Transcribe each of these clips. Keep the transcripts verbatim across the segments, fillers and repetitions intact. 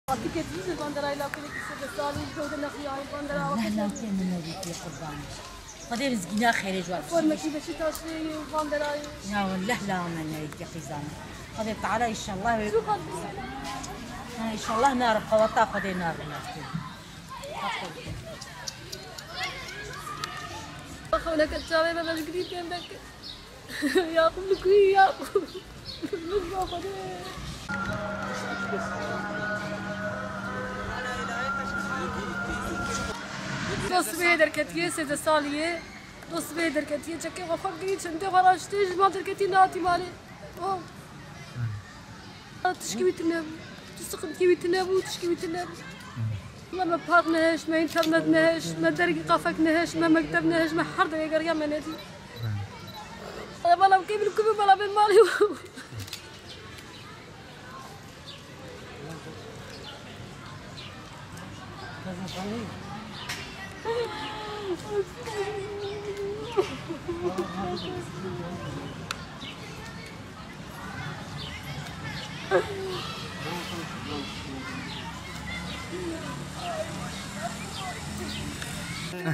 Artık yetişir banderayla kırık işte de sağlığı işte de nakliye banderayla. Allah nakliye minnet qurban. Xwedê mizgîna xêrê ji we bişîne. Formekî beşî taşlê û banderayê. Ya wellah la amenna yekî qîzana. Xwedê Teala înşallah wê. Şu kadar bir şey. Ha, înşallah narin, qeweta Xwedê narin naftê. Xewneke çavê me, me ji girî pêm veke. Yaqûb li ku yî, Yaqûb? Min ba Xwedê. Dost sibê derketiye, sêzdeh salî ye. Dost sibê derketiye, çekê xwe xwe girî, çendê xwe raştê, ji mal derketî, nehatî malê. Oh. Tişkî wî tune bû. Tu siqintikî wî tune bû, tişkî wî tune bû. Me, me park nehişt, me înternet nehişt, me dergî qafek nehişt, me mekteb nehişt, me her dewê geriya me nedî. Bala kê min ku bala bên malê.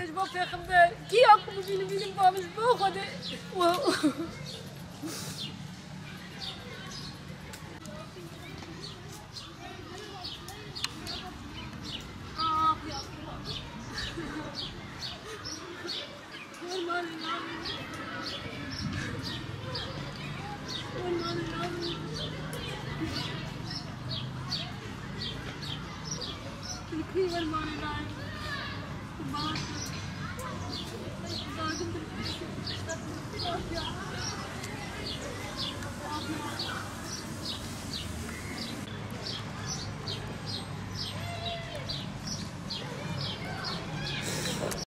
Ji bo pêxember, kî ya ku bibînim, bînim ba min ji bo Xwedê.